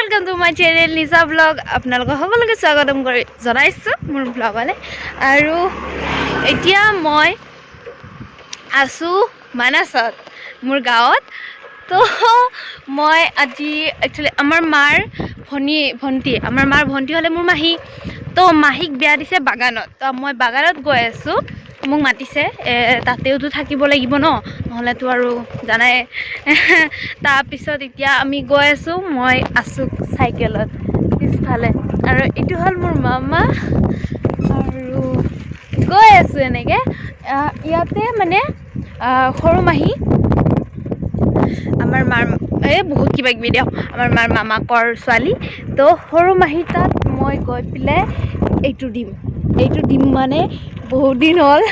Welcome to my channel Nisa Vlog. আপোনালোকক সকলোকে স্বাগতম কৰি জনাইছোঁ মোৰ ব্লগলৈ। আৰু এতিয়া মই আছোঁ মানাছত, মোৰ গাঁৱত। তো মই আজি একচুৱেলি আমাৰ মাৰ ভনী ভণ্টি, আমাৰ মাৰ ভণ্টি হ'লে মোৰ মাহী, তো মাহীক বিয়া দিছে বাগানত। তো মই বাগানত গৈ আছোঁ, মোক মাতিছে। তাতেওতো থাকিব লাগিব ন, নহ'লেতো আৰু জানাই। তাৰপিছত এতিয়া আমি গৈ আছোঁ, মই আছোঁ চাইকেলত পিছফালে আৰু এইটো হ'ল মোৰ মামা। আৰু গৈ আছোঁ এনেকৈ। ইয়াতে মানে সৰু মাহী, আমাৰ মাৰ, এই বহুত কিবা কিবি দিয়ক, আমাৰ মাৰ মামাকৰ ছোৱালী। তো সৰু মাহী তাত মই গৈ পেলাই এইটো দিম। এইটো দিম মানে বহুত দিন হ'ল,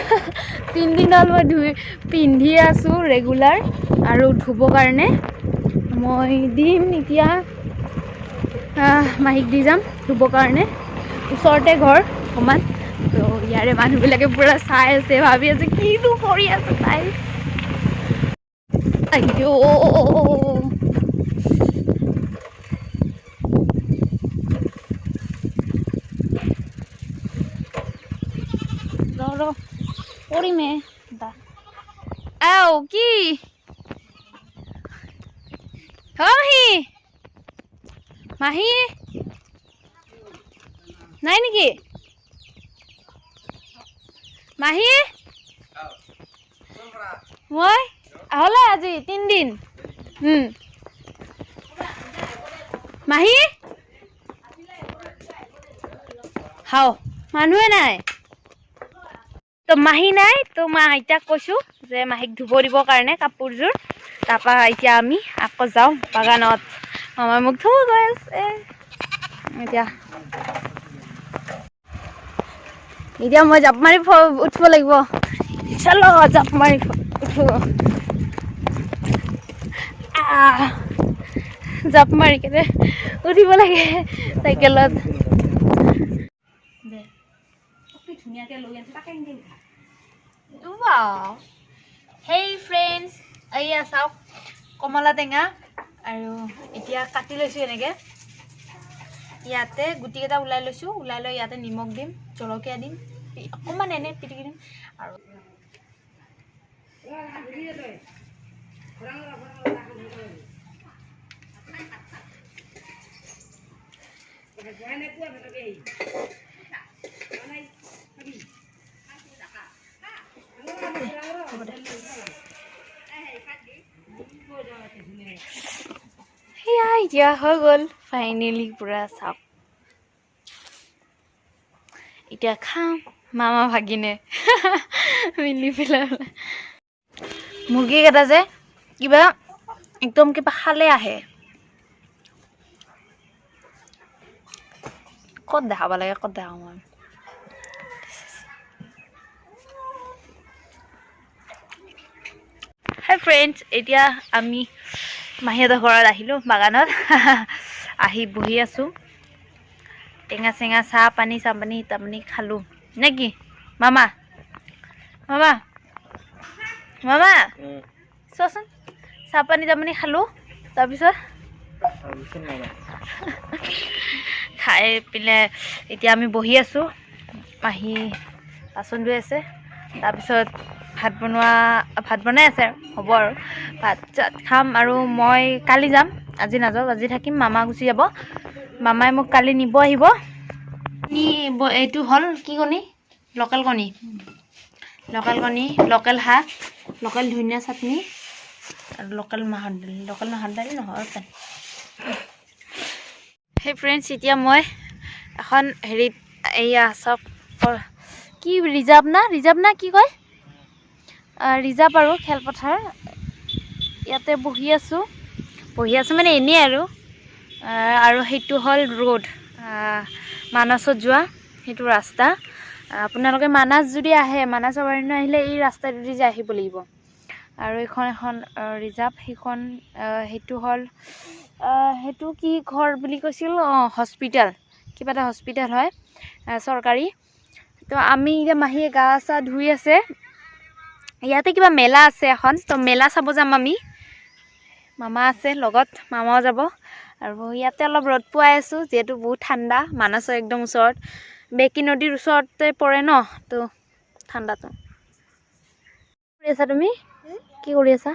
3 দিন হ'ল, মই ধুই পিন্ধি আছোঁ ৰেগুলাৰ আৰু ধুব কাৰণে মই দিম এতিয়া। মাহীক দি যাম ধুব কাৰণে, ওচৰতে ঘৰ অকণমান। তো ইয়াৰে মানুহবিলাকে পূৰা চাই আছে, ভাবি আছে কিনো কৰি আছে তাই। আইঅ, ৰ ৰ, পৰিমে দা। আও কি অ মাহী, মাহী নাই নেকি? মাহী, মই হ'লে আজি 3 দিন। মাহী হাও, মানুহে নাই। তো মাহী নাই, তো মই আইতাক কৈছোঁ যে মাহীক ধুব দিবৰ কাৰণে কাপোৰযোৰ। তাৰপৰা এতিয়া আমি আকৌ যাওঁ বাগানত। মামাই মোক থ'ব গৈ আছে। এতিয়া এতিয়া মই জাপ মাৰি উঠিব লাগিব। চলো, জাপ মাৰি উঠো। আহ, জাপ মাৰি কেনে উঠিব লাগে চাইকেলত। ধুনীয়াকে লৈ আনিছো, তাকে এনকে উঠা। হেই ফ্ৰেণ্ডছ, এইয়া চাওক কমলা টেঙা আৰু এতিয়া কাটি লৈছোঁ এনেকৈ। ইয়াতে গুটিকেইটা ওলাই লৈছোঁ, ওলাই লৈ ইয়াতে নিমখ দিম, জলকীয়া দিম, অকণমান এনে পিটিকি দিম আৰু। হ'ব দে। সেয়া এতিয়া হৈ গ'ল ফাইনেলি পূৰা। চাওক, এতিয়া খাম মামা ভাগিনে মিলি পেলাই। মুৰ্গীকেইটা যে কিবা একদম কিবা খালে আহে। ক'ত দেখাব লাগে, ক'ত দেখাব মই? হাই ফ্ৰেণ্ডছ, এতিয়া আমি মাহীহঁতৰ ঘৰত আহিলোঁ। বাগানত আহি বহি আছোঁ। টেঙা চেঙা, চাহ পানী, চাহ পানী তাৰমানে খালোঁ নে কি? মামা, মামা, মামা, চোৱাচোন, চাহ পানী তাৰমানে খালোঁ। তাৰপিছত খাই পেলাই এতিয়া আমি বহি আছোঁ। মাহী বাচন ধুই আছে, তাৰপিছত ভাত বনোৱা, ভাত বনাই আছে আৰু হ'ব আৰু ভাত চাত খাম। আৰু মই কালি যাম, আজি নাযাওঁ, আজি থাকিম। মামা গুচি যাব, মামাই মোক কালি নিব আহিব। এইটো হ'ল কি কণী? লোকেল কণী, লোকেল কণী, লোকেল শাক, লোকেল ধনিয়া চাটনি আৰু লোকেল মাহৰ দালি। লোকেল মাহৰ দালি নহয়। সেই ফ্ৰেণ্ডছ, এতিয়া মই এখন হেৰিত, এইয়া চব কি ৰিজাৰ্ভ না, ৰিজাৰ্ভ না কি কয়, ৰিজাৰ্ভ আৰু খেলপথাৰ, ইয়াতে বহি আছোঁ। বহি আছোঁ মানে এনেই আৰু। আৰু সেইটো হ'ল ৰোড, মানসত যোৱা সেইটো ৰাস্তা। আপোনালোকে মানাছ যদি আহে, মানাছ অভয়াৰণ্য আহিলে এই ৰাস্তাটোদি যে আহিব লাগিব। আৰু এইখন এখন ৰিজাৰ্ভ। সেইখন সেইটো হ'ল সেইটো কি ঘৰ বুলি কৈছিল? অঁ, হস্পিটেল, কিবা এটা হস্পিটেল হয় চৰকাৰী। তো আমি এতিয়া মাহীয়ে গা চা ধুই আছে। ইয়াতে কিবা মেলা আছে এখন, তো মেলা চাব যাম আমি। মামা আছে লগত, মামাও যাব। আৰু ইয়াতে অলপ ৰ'দ পোৱাই আছোঁ, যিহেতু বহুত ঠাণ্ডা। মানাছৰ একদম ওচৰত, বেকী নদীৰ ওচৰতে পৰে ন, তো ঠাণ্ডাটো। কি কৰি আছা তুমি? কি কৰি আছা?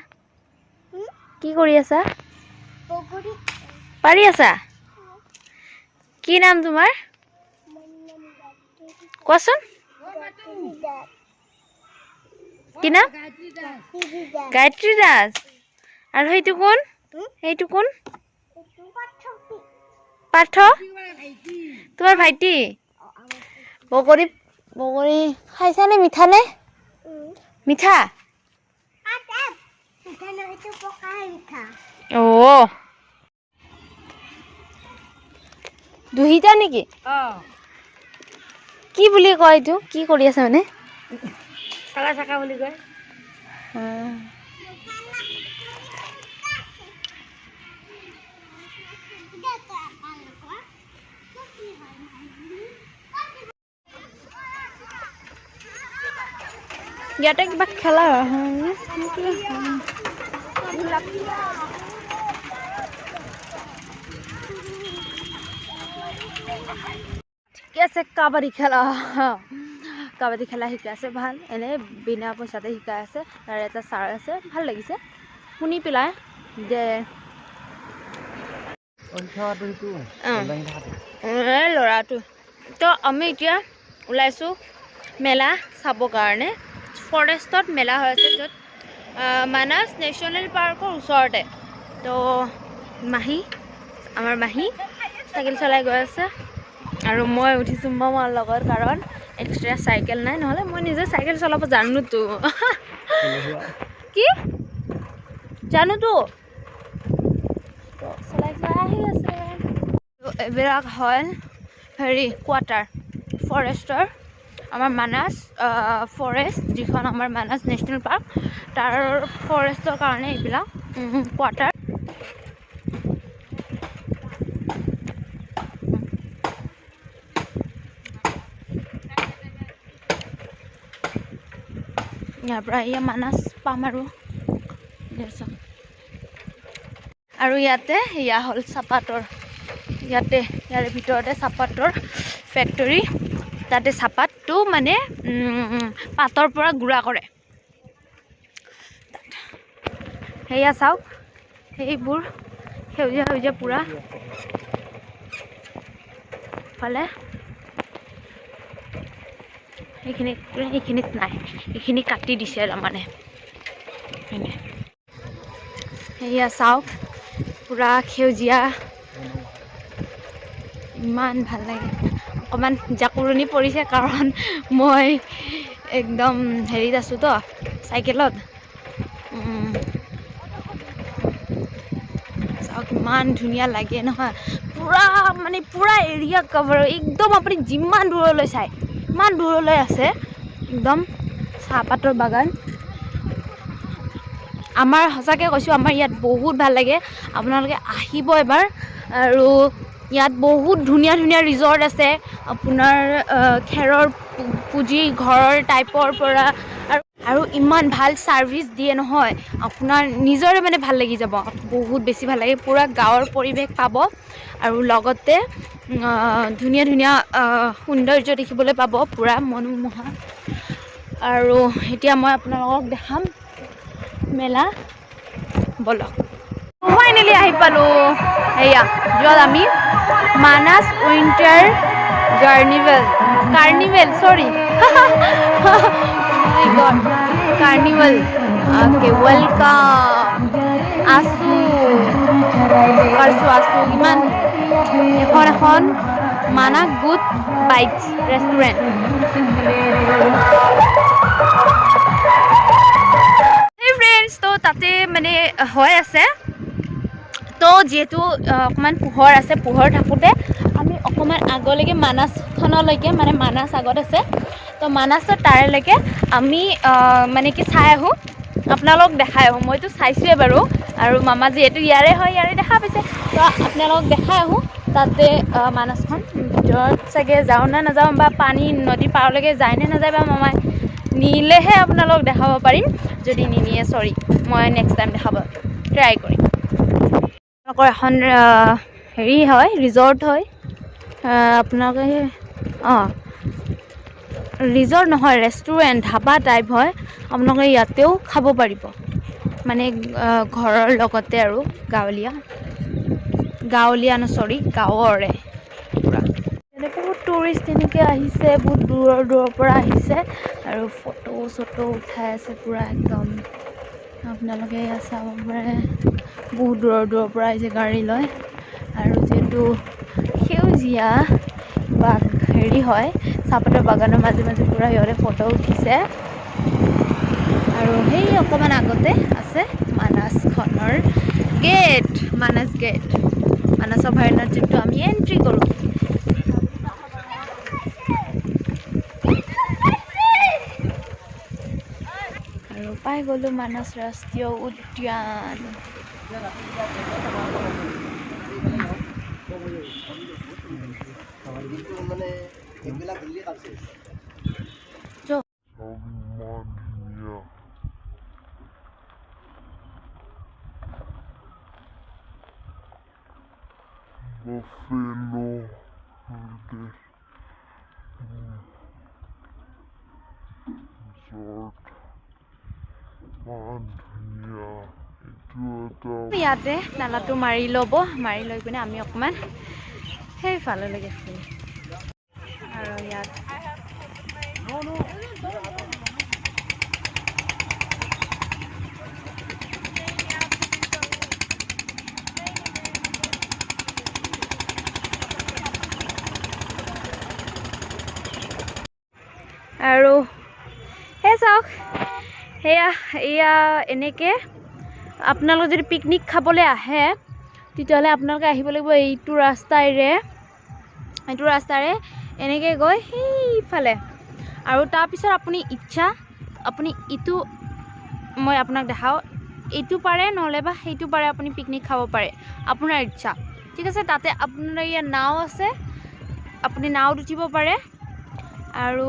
কি কৰি আছা? পাৰি আছা? কি নাম তোমাৰ, কোৱাচোন? কি নাম? গায়ত্ৰী দাস। আৰু সেইটো কোন? সেইটো কোন? পাৰ্থ, তোমাৰ ভাইটি। বগৰী, বগৰী খাইছানে? মিঠানে? মিঠা। অ' দুহিতা নেকি? কি বুলি কয় এইটো? কি কৰি আছে মানে? চালা চাকা বুলি কয়। ইয়াতে কিবা খেলা হয়। ঠিকে আছে। কাবাডী খেলা, কাবাডী খেলা শিকাই আছে। ভাল, এনেই বিনা পইচাতে শিকাই আছে। তাৰে এটা ছাৰ আছে, ভাল লাগিছে শুনি পেলাই যে এই ল'ৰাটো। তো আমি এতিয়া ওলাইছোঁ মেলা চাবৰ কাৰণে। ফৰেষ্টত মেলা হৈ আছে, য'ত মানাছ নেশ্যনেল পাৰ্কৰ ওচৰতে। তো মাহী, আমাৰ মাহী চাইকেল চলাই গৈ আছে আৰু মই উঠিছোঁ মামাৰ লগত, কাৰণ এক্সট্ৰা চাইকেল নাই। নহ'লে মই নিজে চাইকেল চলাব জানোতো। কি জানোতো, চলাই চলাই আহি আছে। এইবিলাক হ'ল হেৰি কোৱাৰ্টাৰ ফৰেষ্টৰ, আমাৰ মানাছ ফৰেষ্ট, যিখন আমাৰ মানাছ নেশ্যনেল পাৰ্ক, তাৰ ফৰেষ্টৰ কাৰণে এইবিলাক কোৱাৰ্টাৰ। ইয়াৰ পৰা এয়া মানাছ পাম। আৰু আৰু ইয়াতে এয়া হ'ল চাহপাতৰ, ইয়াতে ইয়াৰে ভিতৰতে চাহপাতৰ ফেক্টৰী। তাতে চাহপাতটো মানে পাতৰ পৰা গুড়া কৰে। সেয়া চাওক, সেইবোৰ সেউজীয়া সেউজীয়া পূৰা ফালে। সেইখিনি সেইখিনিত নাই, এইখিনি কাটি দিছে তাৰমানে। সেয়া চাওক, পূৰা সেউজীয়া, ইমান ভাল লাগে। অকণমান জাকুৰণি পৰিছে, কাৰণ মই একদম হেৰিত আছোঁ তো, চাইকেলত। চাওক, ইমান ধুনীয়া লাগে নহয়। পূৰা মানে পূৰা এৰিয়া কভাৰ, একদম আপুনি যিমান দূৰলৈ চায় ইমান দূৰলৈ আছে একদম চাহপাতৰ বাগান। আমাৰ সঁচাকৈ কৈছোঁ, আমাৰ ইয়াত বহুত ভাল লাগে। আপোনালোকে আহিব এবাৰ। আৰু ইয়াত বহুত ধুনীয়া ধুনীয়া ৰিজৰ্ট আছে আপোনাৰ, খেৰৰ পুঁজি ঘৰৰ টাইপৰ পৰা, আৰু আৰু ইমান ভাল ছাৰ্ভিচ দিয়ে নহয়, আপোনাৰ নিজৰে মানে ভাল লাগি যাব, বহুত বেছি ভাল লাগে। পূৰা গাঁৱৰ পৰিৱেশ পাব আৰু লগতে ধুনীয়া ধুনীয়া সৌন্দৰ্য দেখিবলৈ পাব, পূৰা মনোমোহা। আৰু এতিয়া মই আপোনালোকক দেখাম মেলা, ব'লক। ফাইনেলি আহি পালোঁ এয়া, য'ত আমি মানাছ উইণ্টাৰ গাৰ্নিভেল, কাৰ্নিভেল, চৰি, কাৰ্নিভেল। Okay, welcome. আছো আছো আছো। ইমান এখন এখন মানাস গুড বাইটছ ৰেষ্টুৰেণ্ট। সেই ফ্ৰেণ্ডছ, তো তাতে মানে হৈ আছে। তো যিহেতু অকণমান পোহৰ আছে, পোহৰ থাকোঁতে আমি অকণমান আগলৈকে মানাছখনলৈকে, মানে মানাছ আগত আছে, তো মানাছৰ তাৰেলৈকে আমি মানে কি চাই আহোঁ, আপোনালোকক দেখাই আহোঁ। মইতো চাইছোঁৱে বাৰু, আৰু মামা যিহেতু ইয়াৰে হয়, ইয়াৰে দেখা পাইছে, তো আপোনালোকক দেখাই আহোঁ। তাতে মানাছখন ভিতৰত চাগে যাওঁ নে নাযাওঁ, বা পানী নদী পাৰলৈকে যায় নে নাযায় বা মামাই নিলেহে আপোনালোকক দেখাব পাৰিম। যদি নিনিয়ে চৰি, মই নেক্সট টাইম দেখাব ট্ৰাই কৰিম। আপোনালোকৰ এখন হেৰি হয়, ৰিজৰ্ট হয়। আপোনালোকে অঁ ৰিজৰ্ট নহয়, ৰেষ্টুৰেণ্ট ধাবা টাইপ হয়। আপোনালোকে ইয়াতেও খাব পাৰিব, মানে ঘৰৰ লগতে আৰু গাঁৱলীয়া গাঁৱলীয়া ন চৰি গাঁৱৰে পূৰা। ইয়াতে বহুত টুৰিষ্ট তেনেকৈ আহিছে, বহুত দূৰৰ দূৰৰ পৰা আহিছে আৰু ফটো চটো উঠাই আছে পূৰা একদম। আপোনালোকে এয়া চাব পাৰে, বহুত দূৰৰ দূৰৰ পৰা আহিছে গাড়ী লৈ। আৰু যিহেতু সেউজীয়া বাগ হেৰি হয়, চাহপাতৰ বাগানৰ মাজে মাজে পূৰা সিহঁতে ফটো উঠিছে। আৰু সেই অকণমান আগতে আছে মানাছখনৰ গেট, মানাছ গেট, মানাছ অভয়াৰণ্যত যোনটো আমি এণ্ট্ৰি কৰোঁ। আৰু পাই গ'লোঁ মানাছ ৰাষ্ট্ৰীয় উদ্যান। ইমান ধুনীয়া। Buffalo Resort, ইমান ধুনীয়া এইটো এটা। ইয়াতে নালাটো মাৰি ল'ব, মাৰি লৈ পিনে আমি অকণমান সেইফাললৈকে ফুৰিম। আৰু ইয়াত আৰু সেই চাওক, সেয়া এয়া এনেকৈ আপোনালোক যদি পিকনিক খাবলৈ আহে তেতিয়াহ'লে আপোনালোকে আহিব লাগিব এইটো ৰাস্তাৰে, এইটো ৰাস্তাৰে এনেকৈ গৈ সেইফালে। আৰু তাৰপিছত আপুনি ইচ্ছা, আপুনি ইটো মই আপোনাক দেখাওঁ, এইটো পাৰে নহ'লে বা সেইটো পাৰে আপুনি পিকনিক খাব পাৰে, আপোনাৰ ইচ্ছা। ঠিক আছে, তাতে আপোনাৰ ইয়াত নাও আছে, আপুনি নাৱত উঠিব পাৰে। আৰু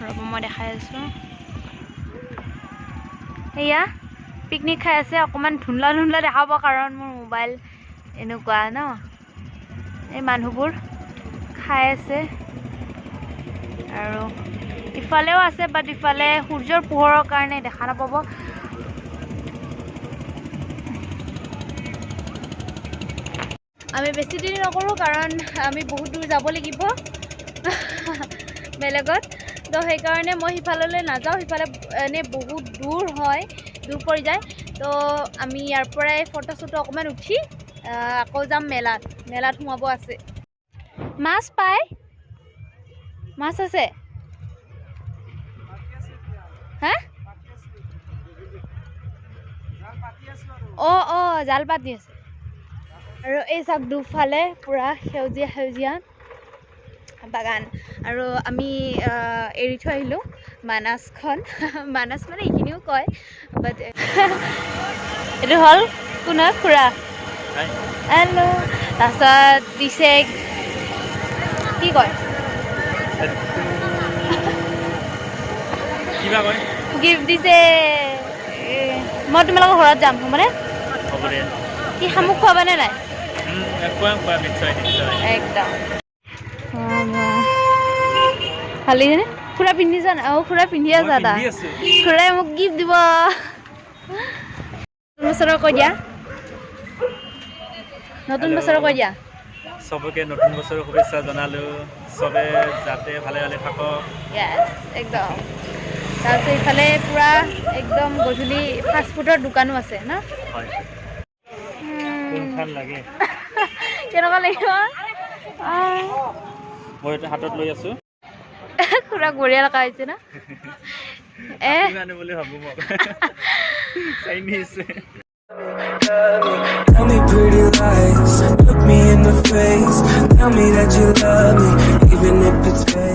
ৰ'ব মই দেখাই আছোঁ, সেয়া পিকনিক খাই আছে। অকণমান ধুন্দলা ধুন্দলা দেখাব কাৰণ মোৰ মোবাইল এনেকুৱা ন। এই মানুহবোৰ খাই আছে আৰু ইফালেও আছে, বাট ইফালে সূৰ্যৰ পোহৰৰ কাৰণে দেখা নাপাব। আমি বেছি দেৰি নকৰোঁ কাৰণ আমি বহুত দূৰ যাব লাগিব বেলেগত, তো সেইকাৰণে মই সিফাললৈ নাযাওঁ। সিফালে এনেই বহুত দূৰ হয়, দূৰ পৰি যায়। তো আমি ইয়াৰ পৰাই ফটো চটো অকণমান উঠি আকৌ যাম মেলাত, মেলাত সোমাব আছে। মাছ পায়, মাছ আছে হা? অঁ অঁ জাল পাতি আছে। আৰু এই চাওক দুফালে পূৰা সেউজীয়া সেউজীয়া বাগান। আৰু আমি এৰি থৈ আহিলোঁ মানাছখন। মানাছ মানে এইখিনিও কয়, বাট এইটো হ'ল কোন হয়? খুৰা। হেল্ল'। তাৰপিছত দিছে কি কয়, গিফ্ট দিছে। মই তোমালোকৰ ঘৰত যাম, হ'বনে? কি শামুক খোৱাবানে নাই? একদম ভাল লাগিছেনে? খুৰা পিন্ধি যোৱা নাই? অঁ খুৰা পিন্ধি আছা। এটা খুৰাই মোক গিফ্ট দিব। নতুন বছৰৰ কৈ দিয়া, নতুন বছৰৰ কৈ দিয়া। চবকে নতুন বছৰৰ শুভেচ্ছা জনালোঁ, চবে যাতে ভালে ভালে থাকক। একদম। তাৰপিছত ইফালে পূৰা একদম গধূলি ফাষ্টফুডৰ দোকানো আছে ন? হয়। কোনখন লাগে? কেনেকুৱা লাগিব? মই এইটো হাতত লৈ আছোঁ। খুৰা বঢ়িয়া লগা হৈছে ন? এ বুলি ভাবোঁ মই Chinese. Tell me pretty lies, look me in the face. Tell me that you love me, even if it's fake.